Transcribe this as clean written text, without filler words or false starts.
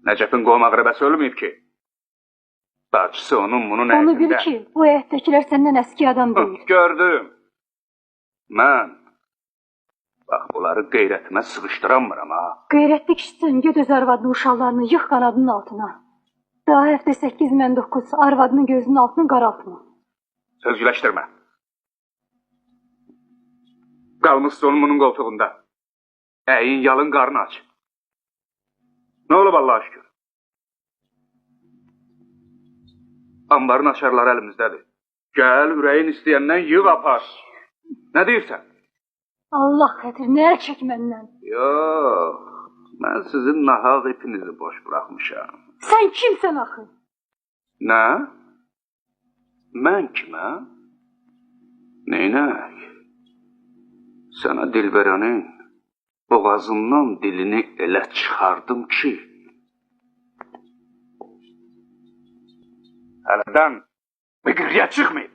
Nəcəfin qohum əqrəbəsi ölməyib ki. Bacısı onun bunun Onu bil həyətində. ki, bu həyətdəkilər səndən əski adam deyil. Gördüm. Mən bax bunları qeyrətimə sığışdıramıram ha. Qeyrətli kişisən, get öz arvadını, uşaqlarını yığ qanadının altına. Daha həftə 8 mən 9, arvadının gözünün altını qaraltma. Sözgüləşdirmə. Qalmışsın onun bunun qoltuğunda. Əyin yalın qarnı aç. Nə olub Allah'a şükür? Ambarın açarları əlimizdədir. Gəl, ürəyin istəyəndən yığ apar. Nə deyirsən? Allah xətrinə əl çək məndən. Yox, mən sizin nahaq ipinizi boş buraxmışam. Sən kimsən axı? Nə? Mən kimə? Neynək? Sənə dil verənin boğazından dilini elə çıxardım ki, hələdən bir qırıya çıxmayıb.